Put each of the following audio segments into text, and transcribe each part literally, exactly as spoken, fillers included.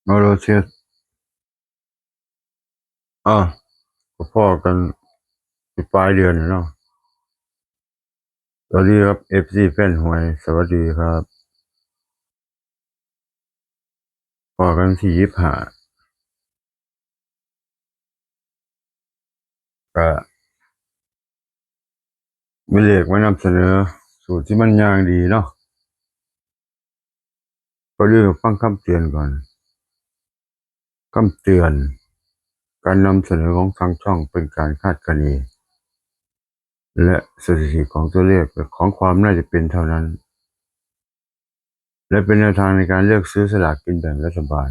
มาเลเซีย อ่ะ ก็พ้อกันสิปลายเดือนนี่เนาะ สวัสดีครับ เอฟซี แฟนหวย สวัสดีครับ พ้อกันที่ยี่สิบห้า ก็มีเลขมานำเสนอ สูตรที่มันย่างดีเนาะ ก็เลือกฟังคำเตือนก่อน คำเตือน การนำเสนอของทางช่องเป็นการคาดคะเน และสถิติของตัวเลขและของความน่าจะเป็นเท่านั้น และเป็นแนวทางในการเลือกซื้อสลากกินแบ่งรัฐบาล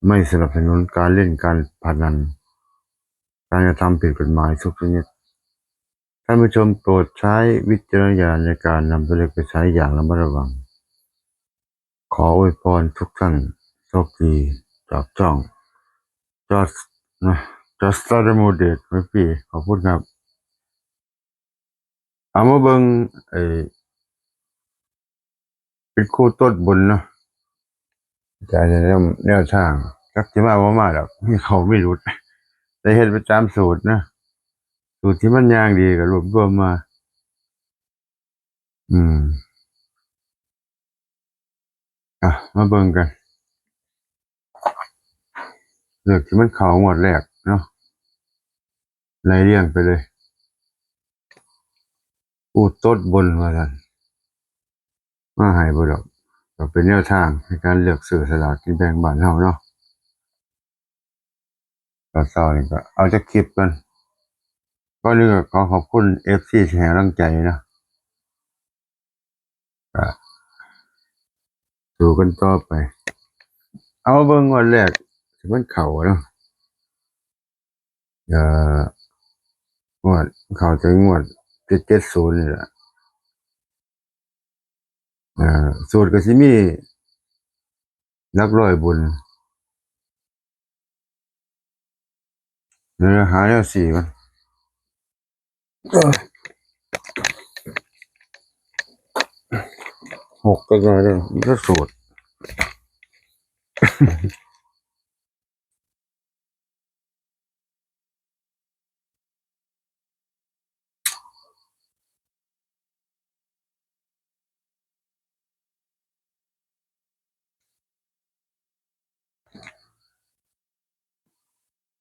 ไม่สนับสนุนการเล่นการพนัน การกระทำผิดกฎหมายทุกชนิด ท่านผู้ชมโปรดใช้วิจารณญาณในการนำตัวเลขไปใช้อย่างระมัดระวัง ขออวยพรทุกท่านโชคดีจากช่อง จอร์จ นะ จอร์จ สตาร์ดมูเดต ไม่ปี ขอบคุณครับ เอามาเบิ่ง เอ่อ เป็นคู่ต้นบุญเนาะ อาจารย์จะแนว แนวทาง จักสิมาบ่มาดอก มีเข้ามีหลุด แต่เฮ็ดไปตามสูตรนะ สูตรที่มันย่างดีก็รวบรวมมา อืม อ่ะ มาเบิ่งกัน เลขที่มันเข้างวดแรกเนาะ ไล่เรียงไปเลย อู้ ตดบนว่าซั่น มาให้บ่ดอก ก็เป็นแนวทางในการเลือกซื้อสลากกินแบ่งบ้านเฮาเนาะ ตอนเช้านี่ก็เอาจักคลิปก่อน ก่อนอื่นก็ขอขอบคุณ เอฟซี ที่ให้กำลังใจเนาะ ก็สู้กันต่อไป เอาเบิ่งงวดแรกที่มันเข้าเนาะ เอ่อ งวด เข้าแต่งวด เจ็ดเจ็ดศูนย์ นี่แหละ อ่า สูตรก็สิมีหลักร้อยบน เดี๋ยวหาแนวสี่ก่อน หกก็ได้เลย มันก็สูตร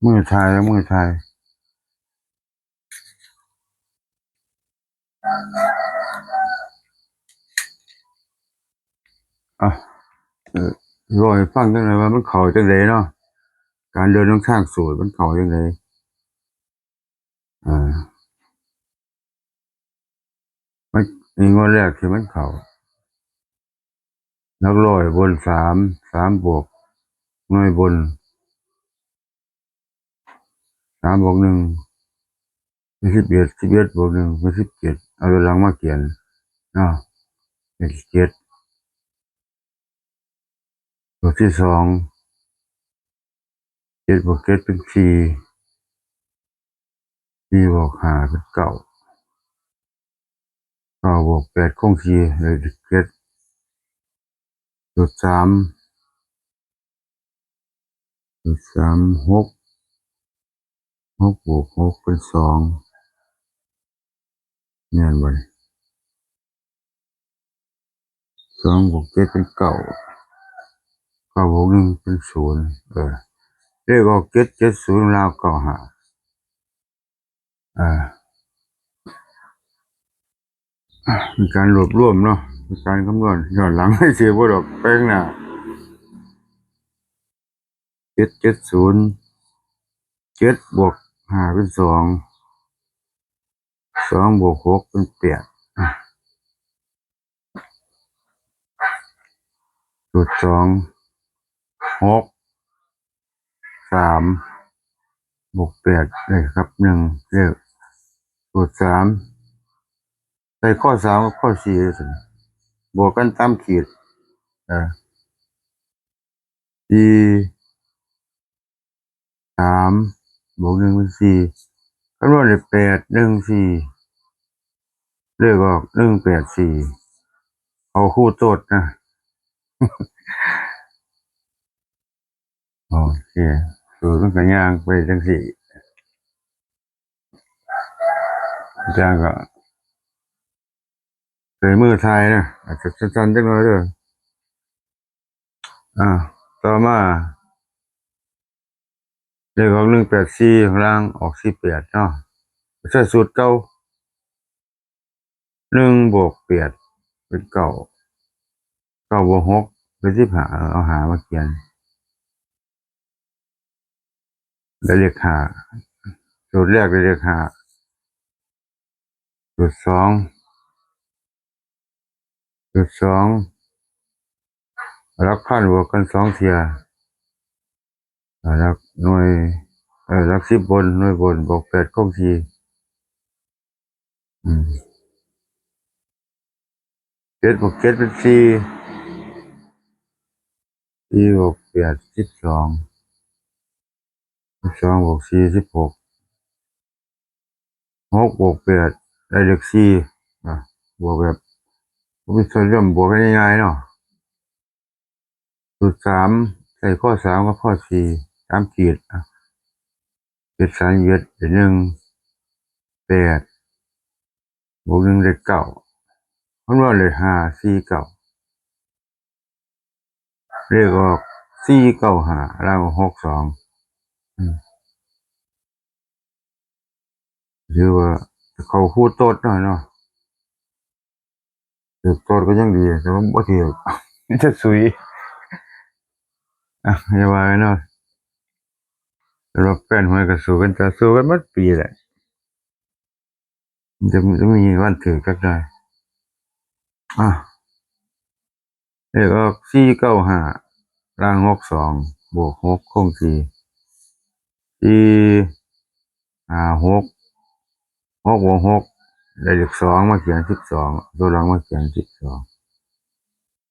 มือไทย มือไทย อ่ะ เอ่อ เว้าให้ฟังจังได๋ว่ามันเข้าจังได๋เนาะ การเดินของทางสูตรมันเข้าจังได๋ อ่า มัน นี่งวดแรกที่มันเข้า หลักร้อยบนสาม สามบวก หน่วยบน สามบวกหนึ่ง เป็นสิบเอ็ด สิบเอ็ดบวกหนึ่งเป็นสิบเจ็ด เอาตัวหลังมาเขียน เนาะ เป็นเจ็ด ตัวที่สอง เจ็ดบวกเจ็ดเป็นสี่ สี่บวกห้าเป็นเก้า เก้าบวกแปดคงสี่ เหลือเจ็ด ตัวสาม ตัวสาม หก หกบวกหกเป็นสอง แม่นบ่นี่ สองบวกเจ็ดเป็นเก้า เก้าบวกหนึ่งเป็นศูนย์ เออ เลขออกเจ็ดเจ็ดศูนย์ ลาวเก้าห้า อ่า มีการรวบรวมเนาะ มีการคำนวณย้อนหลัง ให้เสียบ่ดอกแปลงหน้า เจ็ดเจ็ดศูนย์ เจ็ดบวกห้าเป็นสอง สองบวกหกเป็นแปด อ่ะ สูตรสอง หก สาม บวกแปด ได้ครับ หนึ่ง เลข สูตรสาม ได้ข้อสามกับข้อสี่เลยสิ บวกกันตามขีด อ่า สี่ สามบวกหนึ่งเป็นสี่ คำนวณได้แปดหนึ่งสี่ เลขออกหนึ่งแปดสี่ เอาคู่โตดนะ โอเค สูตรมันก็ย่างไปจังซี่ อาจารย์ก็ใส่มือทายนะ อาจจะสั้นๆจังหน่อยเด้อ อ่า ต่อมา เลขออกหนึ่งแปดสี่ ข้างล่างออกสี่แปดเนาะ ใช้สูตรเก่า หนึ่งบวกแปดเป็นเก้า เก้าบวกหกเป็นสิบห้า เอาห้ามาเขียน ได้เลขห้า สูตรแรกได้เลขห้า สูตรสอง สูตรสอง หลักพันบวกกันสองเทื่อ อ่า หลักหน่วย เอ่อ หลักสิบบน หน่วยบน บวกแปดคงที่ อืม เจ็ดบวกเจ็ดเป็นสี่ สี่บวกแปด สิบสอง สิบสองบวกสี่ สิบหก หกบวกแปด ได้เลขสี่ อ่ะ บวกแบบบ่มีส่วนร่วม บวกกันง่ายๆเนาะ สูตรสาม ใส่ข้อสามกับข้อสี่ สามขีด อ่ะ เจ็ดสามเจ็ด ได้หนึ่งแปด บวกหนึ่งได้เก้า คำนวณได้ห้าสี่เก้า เลขออกสี่เก้าห้า ล่างออกหกสอง อืม ถือว่าเข้าคู่โต๊ดเนาะ เนาะ ถือโต๊ดก็ยังดี แต่ว่าบ่ถือ มีแต่ซุย อ่ะ อย่าว่ากันเนาะ สำหรับแฟนหวยก็สู้กัน แต่สู้กันหมดปีแหละ มันจะ มันจะมีวันถือจักได้ อ่ะ เลขออกสี่เก้าห้า ล่างหกสอง บวกหกคงที่ สี่ห้าหก หกบวกหก ได้เลขสองมาเขียน สิบสอง ตัวหลังมาเขียน สิบสอง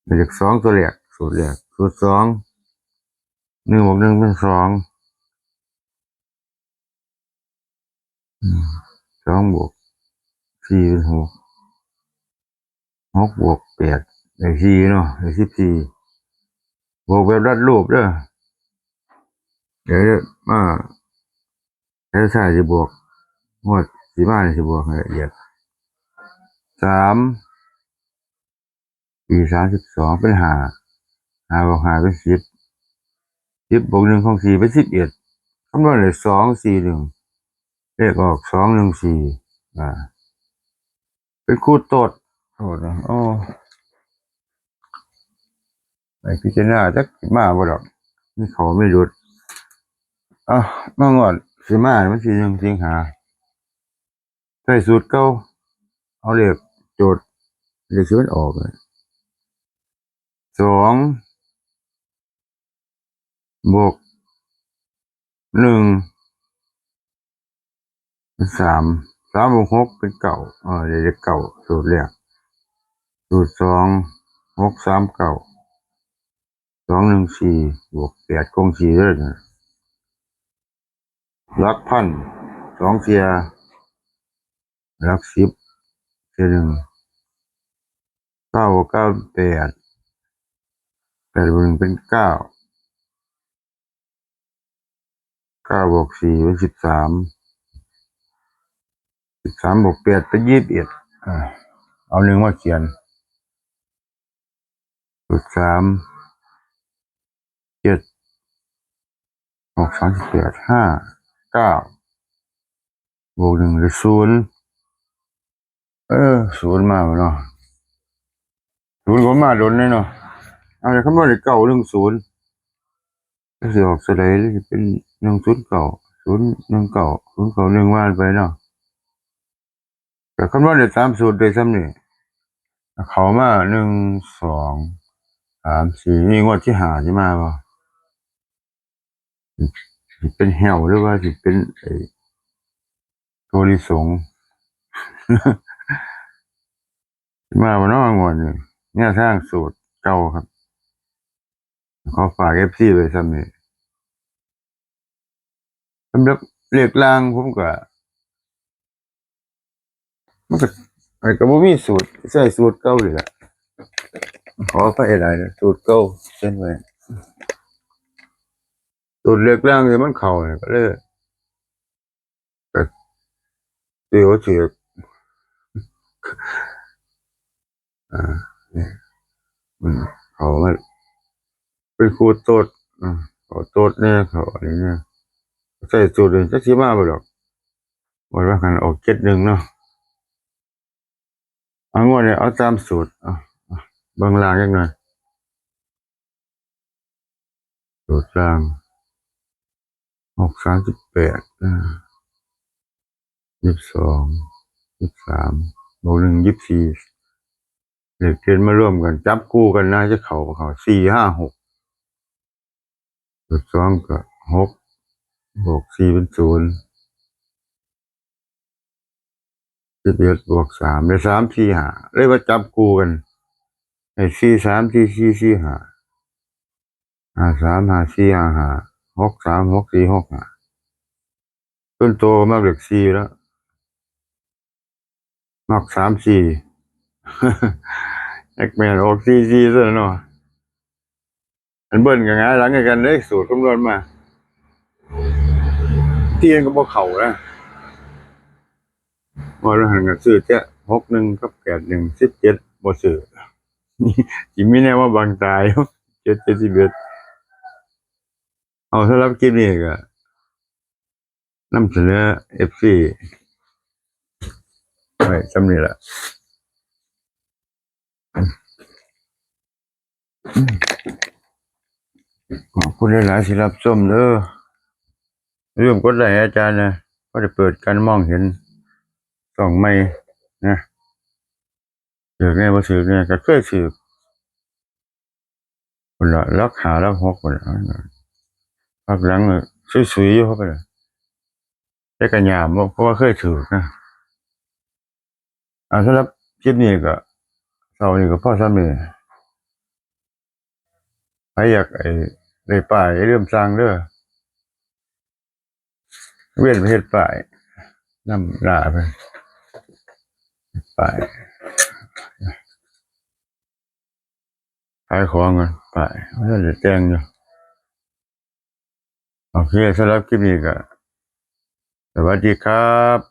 ได้เลขสองตัวแรก สูตรแรก สูตรสอง หนึ่งบวกหนึ่งเป็นสอง อืม สองบวกสี่เป็นหก หกบวกแปดได้สี่เนาะ ได้สิบสี่ บวกแบบรัดรูปเด้อ เดี๋ยวมา แล้วถ้าสิบวก งวดสิมานี่สิบวกให้ละเอียด สาม สี่สามสิบสอง เป็นห้า ห้าบวกห้าเป็นสิบ สิบบวกหนึ่งของสี่เป็นสิบเอ็ด คำนวณได้สองสี่หนึ่ง เลขออกสองหนึ่งสี่ อ่า เป็นคู่โต๊ด โต๊ดนะ โอ้ ไปพิจารณาจักสิมาบ่ดอก มีเข้ามีหลุด อ่ะ มางวดสิมา วันที่หนึ่งสิงหา ใช้สูตรเก่า เอาเลขโจทย์ เลขที่มันออกน่ะ สอง บวก หนึ่ง เป็นสาม สามบวกหกเป็นเก้า เออ ได้เลขเก้า สูตรแรก สูตรสอง หกสามเก้า สองหนึ่งสี่ บวกแปดคงที่เลยนะ หลักพัน สองเทื่อ หลักสิบ เทื่อหนึ่ง เก้าเก้าแปด แปดบวกหนึ่งเป็นเก้า เก้าบวกสี่เป็นสิบสาม สิบสามบวกแปดเป็นยี่สิบเอ็ด อ่า เอาหนึ่งมาเขียน สูตรสาม เจ็ด หก สามสิบแปด ห้า เก้า บวกหนึ่งได้ศูนย์ เออ ศูนย์มาบ่เนาะ ศูนย์ก็มาโดนเลยเนาะ เอาเลย คำนวณได้เก้าหนึ่งศูนย์ ก็สิออกเท่าใด หรือสิเป็นหนึ่งศูนย์เก้า ศูนย์หนึ่งเก้า ศูนย์เก้าหนึ่ง ว่าไปเนาะ ก็คำนวณได้สามสูตรได้ซ้ำนี่ เข้ามา หนึ่ง สอง สาม สี่ นี่งวดที่ห้าสิมาบ่ สิเป็นแห้วหรือว่าสิเป็นไอ้ถั่วลิสง สิมาบ่เนาะงวดนี้ แนวทางสูตรเก่าครับ ขอฝาก เอฟซี ไว้ซ้ำนี่ สำหรับเลขล่างผมก็ มันก็ มันก็บ่มีสูตร ใช้สูตรเก่านี่แหละ ขออภัยหลายนะ สูตรเก่าเขียนไว้ สูตรเลขล่างที่มันเข้าเนี่ยก็เลย ก็เดี๋ยวถือ อ่าเนี่ยอืมเขามาเป็นครูโต๊ดอ่าเขาโต๊ดเนี่ยเขาอันนี้เนี่ยใส่สูตรเลยจักสิมาบ่ดอก วันว่ากันออกเจ็ดหนึ่งเนาะ เอางวดเนี่ยเอาตามสูตร เอาเอาเบิ่งล่างจักหน่อย สูตรล่าง หกสามสิบแปด อ่า ยี่สิบสอง ยี่สิบสาม บวกหนึ่ง ยี่สิบสี่ เลขเด่นมารวมกัน จับคู่กันนะ จะเข้าบ่เข้า สี่ ห้า หก สูตรสองก็ หก บวก สี่ เป็น ศูนย์ สิบเอ็ด บวก สาม ได้ สาม สี่ ห้า เลยว่าจับคู่กัน ให้ สี่ สาม สี่ สี่ สี่ ห้า ห้า สาม ห้า สี่ ห้า ห้า หก สาม หก สี่ หก ห้า ส่วนตัวมักเลข สี่ แล้ว มัก สาม สี่ แอคแมนออก สี่ สี่ ซะเนาะ อันเบิ้ลก็หงายหลังให้กันเด้ สูตรคำนวณมา ที่มันก็บ่เข้านะ ว่าเราหันกันซื้อแค่ หกหนึ่ง กับ แปดหนึ่ง สิบเจ็ด บ่ซื้อ สิมีแนวมาบังตาอยู่ เจ็ด เจ็ดสิบเอ็ด เอาสำหรับคลิปนี้ก็นำเสนอ เอฟซี ไว้ส่ำนี้ล่ะ ขอบคุณหลายๆที่รับชมเด้อ อย่าลืมกดไลค์ให้อาจารย์นะ เพราะได้เปิดการมองเห็นช่องใหม่นะ ถืกแน่บ่ถืกแน่ ก็เคยถืก พุ่นละ หลักห้า หลักหก พุ่นละ พักหลังน่ะซุยๆอยู่เข้าไปเลย แต่ก็ยามบ่ เพราะว่าเคยถืกนะ อ่า สำหรับคลิปนี้ก็ เช้านี้ก็พอส่ำนี้ ใครอยาก ไอ้ ได้ป้าย อย่าลืมสั่งเด้อ เวียนไปเฮ็ดป้าย นำหน้าไป ป้าย ขายของกัน ป้าย มันจะแต่งอยู่ โอเค สำหรับคลิปนี้ก็ สวัสดีครับ